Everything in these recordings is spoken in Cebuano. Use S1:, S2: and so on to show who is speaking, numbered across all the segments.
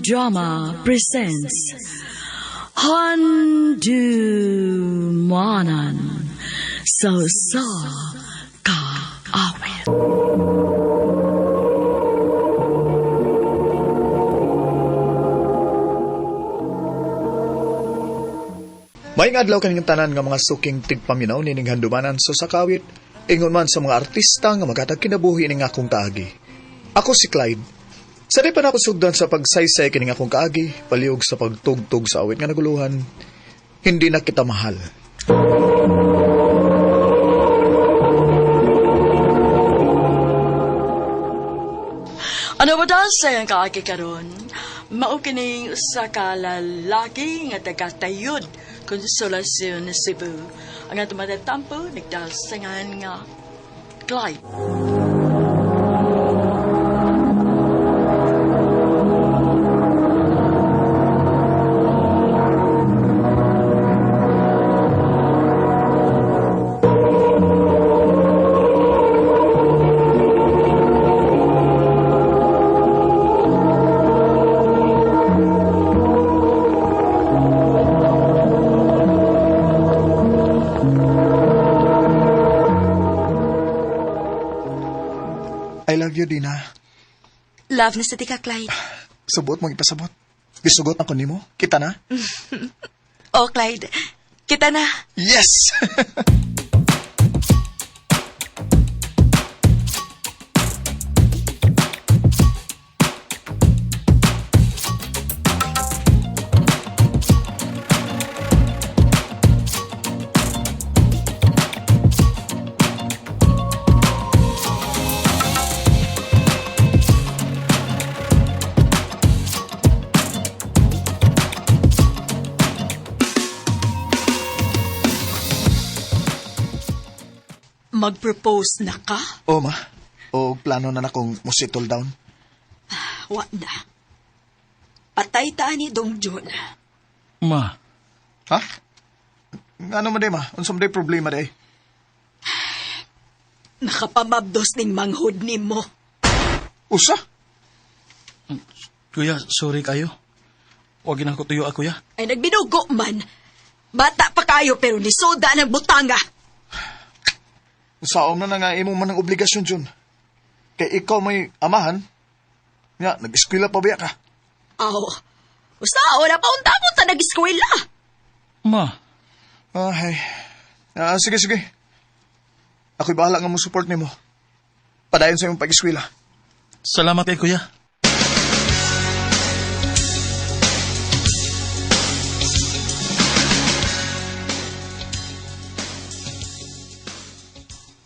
S1: Drama presents Handumanan sa Usa Ka Awit.
S2: Maayong adlaw kaning tanan nga mga suking tigpaminaw nining handumanan sa sakawit, ingon man sa mga artista nga maghatag kinabuhi ning akong kaagi. Ako si Clyde. Sa di pa nako sugdan sa pagsaysay kining akong kaagi, palihog sa pagtugtog sa awit nga naguluhan, hindi na kita mahal.
S1: Ano ba daw sa iyang kaagi karon? Mao kining usa ka lalaki nga taga-Tayud, Consolacion, Cebu. Ang atong matatampo, nagdasangan nga Clyde.
S2: I love you, Dina.
S3: Love na sa tika, Clyde.
S2: Subot mong ipasabot. Gisugot ako nimo. Kita na?
S3: Oh, Clyde. Kita na.
S2: Yes!
S3: Mag-propose na ka?
S2: O ma, o plano na nakong mo-settle down.
S3: Wa na. Patay ta ni Dong Jun.
S4: Ma,
S2: Ha? Ano man day ma? Unsa man day problema day?
S3: Nakapamabdos ning manghod nimo.
S2: Usa?
S4: kuya, sorry kayo. Huwag na ako tuyo, ah, kuya.
S3: Ay nagbinugo man. Bata pa kayo pero nisoda ng butanga.
S2: Usaom na na nga imo man ang obligasyon, Jun. Kay ikaw may amahan. Nga, nag-eskwela pa ba ka?
S3: Aw. Usa wala pa unta mo ta nag-eskwela.
S4: Ma,
S2: Ay. Ah, sige, sige. Ako'y bahala nga mo support nimo. Padayon sa imong pag-eskwela.
S4: salamat kay kuya.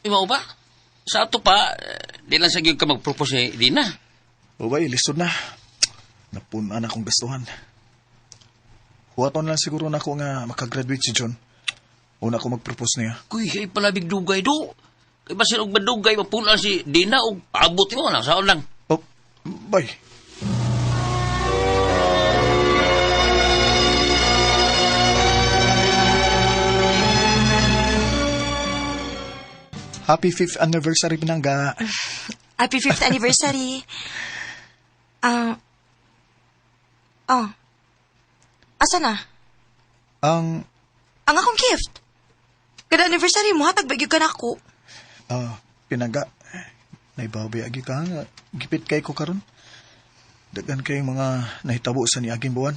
S5: Imaw ba? Sa ato pa, di lang sa gyud ka mag-propose ni Dina.
S2: Ubay, lisod na. Napuna na akong gastuhan. Huwaton lang siguro na ako nga makagraduate si John. Una ko mag-propose niya.
S5: Kuy, ay palabig dugay do. Kay basin og madugay, mapunan si Dina og abot mo lang, saon lang.
S2: Oh, bay. Happy 5th anniversary, Pinangga.
S3: Happy 5th anniversary. Ah. Oh. Asa na?
S2: Ang
S3: Ang akong gift. Kada anniversary mo, hatag ba gyud ka na ako?
S2: Pinangga, naibawi agi ka nga. Gipit kay ko karon. Daghan kay mga nahitabo sa niaging buwan.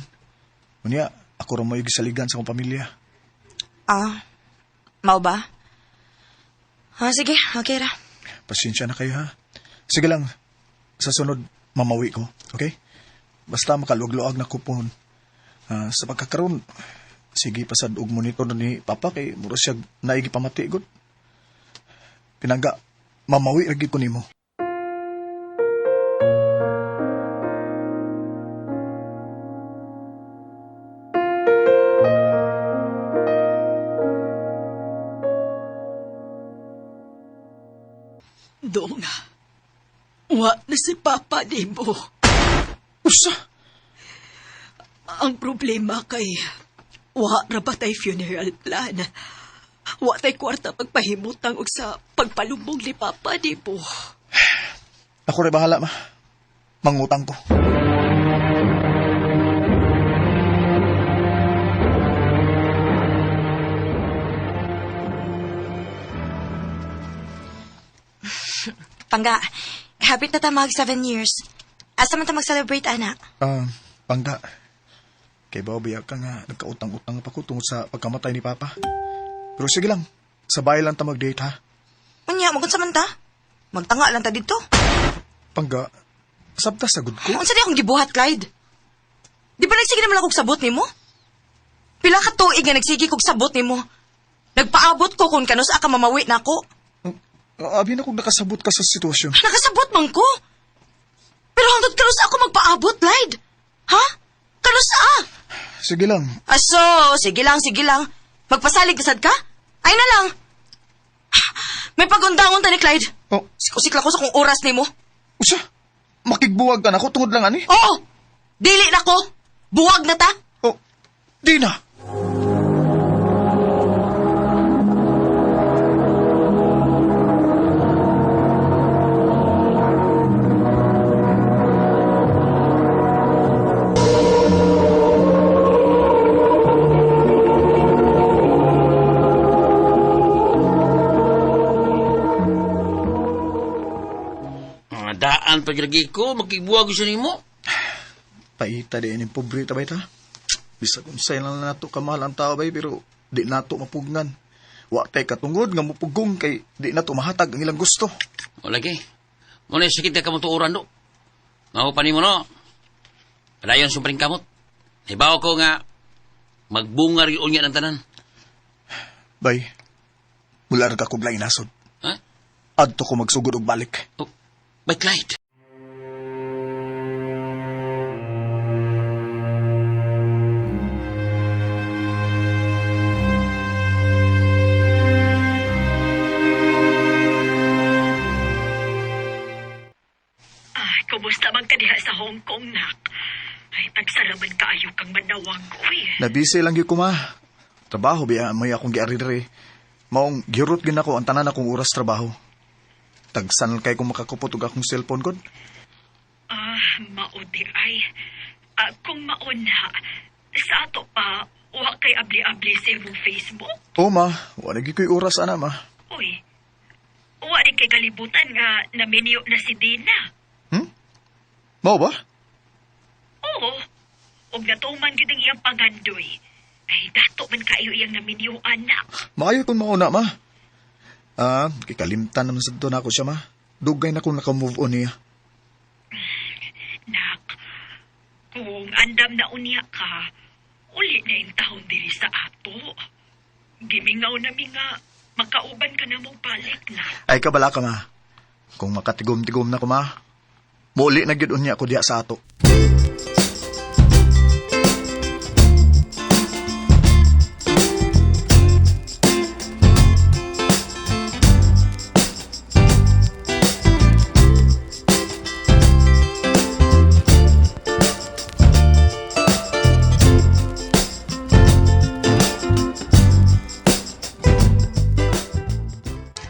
S2: Unya, ako ra mo'y gisaligan sa akong pamilya.
S3: Ah, mau ba? Ah, sige, okay ra.
S2: Pasensya na kayo ha. Sige lang, sa sunod, mamawi ko, okay? Basta makaluag-luag na kupon. Sa pagkakaroon, sige pasad og monitor ni Papa kay mura siya naigi pamati gud. Pinangga, mamawi ra gyud ko nimo.
S3: Dong, wa na si Papa nimo.
S2: Usa!
S3: Ang problema kay wa ra ba tay funeral plan? Wa tay kwarta pagpahimutang og sa pagpalumbong ni Papa nimo.
S2: Ako rin bahala, ma. Mangutang ko.
S6: Pangga, hapit na ta mag 7 years. Asa man ta mag-celebrate, ana?
S2: Pangga. Kay ba biya ka nga nagkautang-utang pa ko tungod sa pagkamatay ni Papa. Pero sige lang, sa bahay lang ta mag-date ha.
S6: Unya, magunsa man ta? Magtanga lang ta dito.
S2: Pangga, sabta sagud ko.
S6: Unsa di akong gibuhat, Clyde? Di ba nagsige naman akong sabot nimo? Pila ka tuig nga nagsige kog sabot nimo? Nagpaabot ko kung kanus-a ka mamawi nako.
S2: Abi na kung nakasabot ka sa sitwasyon.
S6: Nakasabot man ko. Pero hangtod kanus-a ako magpaabot, Clyde? Ha? Kanus-a?
S2: Sige lang.
S6: Aso, sige lang, sige lang. Magpasalig ka sad ka? Ay na lang. May pagundangon ta ni Clyde.
S2: Oh.
S6: Sikusik lang ko sa kung oras nimo.
S2: Usa, makigbuwag ka na ko tungod lang ani.
S6: Oo! Dili na ko. Buwag na ta.
S2: Oh, di na.
S5: Mga daan pa lagi ko, makigbuwag sa nimo.
S2: Paita di ining pobre ta bay ta. Bisag unsay lang nato kamahal ang tao bay pero di nato mapugnan. Wa tay katungod nga mupugong kay di nato mahatag ang ilang gusto.
S5: O lagi. Muna sakit ka kamutuoran do. Mao pa nimo no. Padayon sumpring kamot. Hibaw ko nga magbungar yung unya ng tanan.
S2: Bay, mula ra ka kog lain nasod.
S5: Ha?
S2: Adto ko magsugod og balik.
S5: Oh, bay Clyde.
S3: Ay, kumusta man ka diha sa Hong Kong, nak? Ay, tagsaraman kaayo kang manawag, uy.
S2: Nabisi lang gyud ko ma. Trabaho biya may akong giari diri. Maong girot gyud nako ang tanan akong oras trabaho. Tagsan kay kung makakupot og akong cellphone god.
S3: Ah, mao di ay. Ah, kung mauna, sa ato pa, wa kay abli-abli sa imong Facebook?
S2: O ma, wala gyud ko'y oras ana ma.
S3: Uy, wa rin kay kalibutan nga naminyo na si Dina.
S2: Mao ba?
S3: Oo, ug natuman gyud ang iyang pangandoy. Ay, dato man kaayo iyang naminyo, anak.
S2: Maayo kung mauna ma. Ah, kikalimtan naman sa na ako siya ma. Dugay na kung naka-move on niya.
S3: Nak, kung andam na unya ka, uli na yung taon diri sa ato. Gimingaw na mi nga, makauban ka na mong balik na.
S2: Ay kabala ka ma. Kung makatigom-tigom na ko ma, muli na gyud unya ko diha sa ato.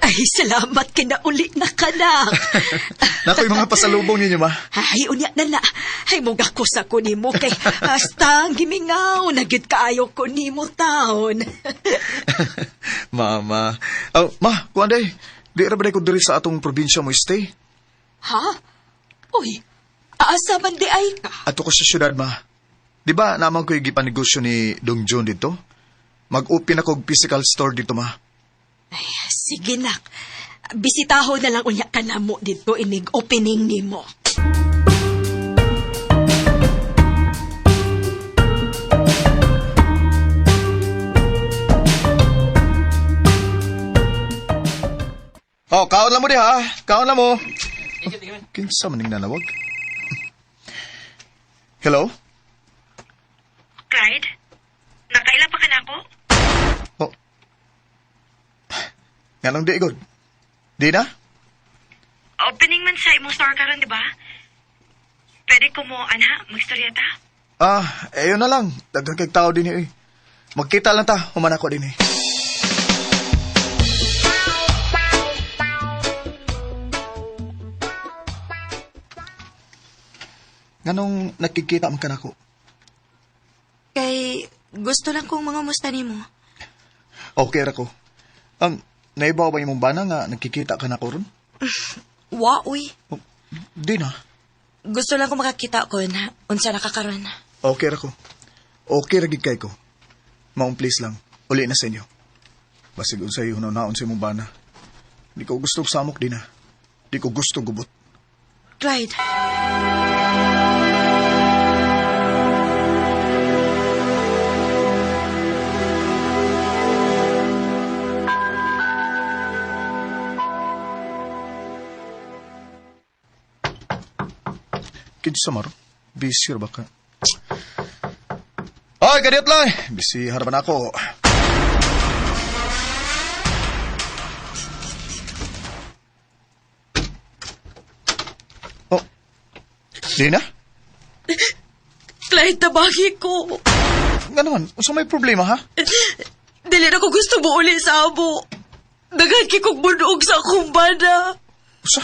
S3: Ay, salamat kinauli na ka na.
S2: Nakoy mga pasalubong ninyo ma.
S3: Ay, unya na na. Ay, mugakos ako nimo kay hasta ang gimingaw na gyud kaayo ko nimo taon.
S2: Mama. Oh, ma, kuan day. Di ra ba day ko diri sa atong probinsya mo stay?
S3: Ha? Uy, aasa man di ay ka.
S2: Ato ko sa syudad, ma. Di ba naman ko'y gipanegosyo ni Dong Jun dito? Mag-open ako og physical store dito, ma.
S3: Ay, sige nak. Bisitaho na lang unya ka na mo dito inig opening nimo.
S2: Oh, kaon lang mo di ha. Kaon lang mo. Kinsa man ning nanawag? Hello?
S3: Clyde, nakaila pa ka na ako?
S2: Oh. Nganong di god? Di na?
S3: Opening man sa imong store karon, di ba? Pwede ko mo, anha, magstorya ta?
S2: Ah, ayun na lang. Daghang kay tao din eh. Magkita lang ta, human ako din eh. Nganong nakikita man ka nako?
S6: Kay gusto lang kong mga musta nimo.
S2: Okay ra ko. Naibaw ba imong bana nga nakikita ka nako ron?
S6: Wa, uy.
S2: Oh, di na.
S6: Gusto lang ko makakita ko na unsa nakakaron.
S2: Okay ra ko. Okay ra gid kay ko. Maong please lang. Uli na sa inyo. Basig unsay hunaw-naon sa imong bana. Di ko gusto og samok di na. Di ko gusto gubot.
S6: Clyde.
S2: Kid sa maro. Busy ra ba ka? Ay, kadiyot lang. Busy harapan ako. Oh. Dina?
S6: Clyde, tabagi ko.
S2: Nga naman, unsa may problema ha?
S6: Dili na ko gusto mo uli sa amo. Daghan kay kong bunog sa akong bana.
S2: Usa?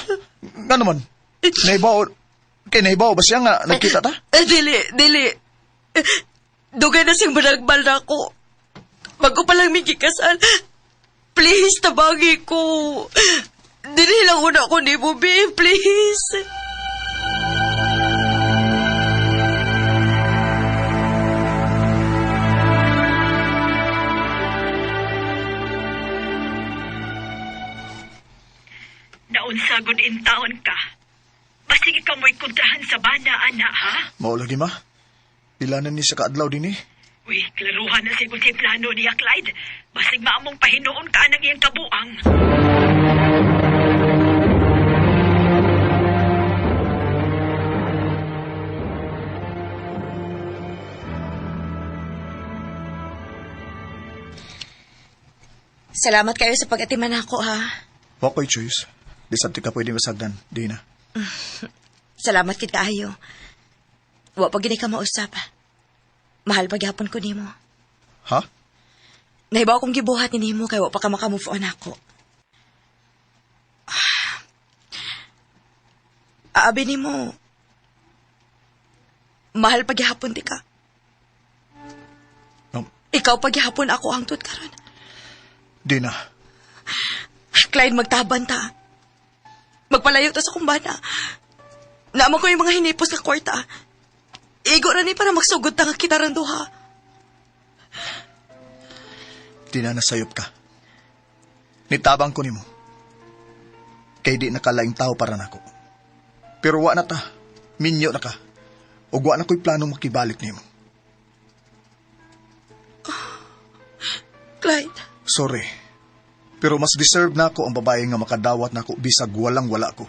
S2: Nga naman? Naibaw, kay naibaw ba siya nga nagkita ta?
S6: Eh, dili, dili. Dugay na siyang banagbal na ako. Bago pa lang mikikasal. Please, tabagi ko. Dili lang una ko ni mo, babe. Please.
S3: Naunsagod in taon ka. Basig ikaw mo'y kontrahan sa bana, ana, ha?
S2: Mao lagi ma. Pila na ni sa kaadlaw din eh.
S3: Uy, klaruhan na siguro si plano niya, Clyde. Basig maamong pahinuon ka ng iyang kabuang.
S6: Salamat kayo sa pag-atiman ako, ha?
S2: Wa ko'y choice. Di sad ka pwede masagdan, di na.
S6: Salamat kid kaayo. Wa pa gini ka mausap. Mahal pa gyapon ko nimo.
S2: Ha?
S6: Nahibaw akong gibuhat ni nimo kay wa pa ka makamove on ako. Aabi nimo. Mahal pa gyapon di ka.
S2: No,
S6: Ikaw pa gyapon ako hangtod karon.
S2: di na.
S6: Clyde, magtaban ta. Magpalayo ta sa kumbana. Naman ko yung mga hinipos nga kwarta. Igo ra ni para magsugod ta nga kita ran duha.
S2: Di na nasayop ka. Nitabang ko nimo. Kay di nakalaing tao para nako. Pero wa na ta. Minyo na ka. Ug wa na ko'y planong makibalik nimo.
S6: Clyde,
S2: Sorry. Pero mas deserve na ako ang babae nga makadawat nako bisag walang wala ko.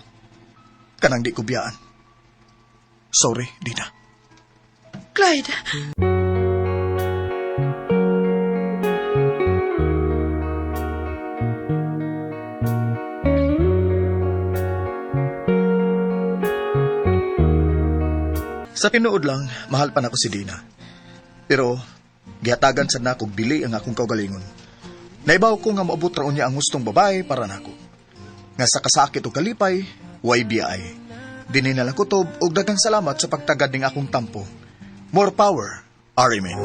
S2: Kanang di ko biyaan. Sorry, Dina.
S6: Clyde.
S2: Sa tinuod lang, mahal pa nako si Dina. Pero, gihatagan sad nako bili ang akong kaugalingon. Naibaw ko nga moabot ra unya ang hustong babae para nako. Nga sa kasakit o kalipay, way biyay. Dini na lang kutob og daghang salamat sa pagtagad ning akong tampo. More power, RMN.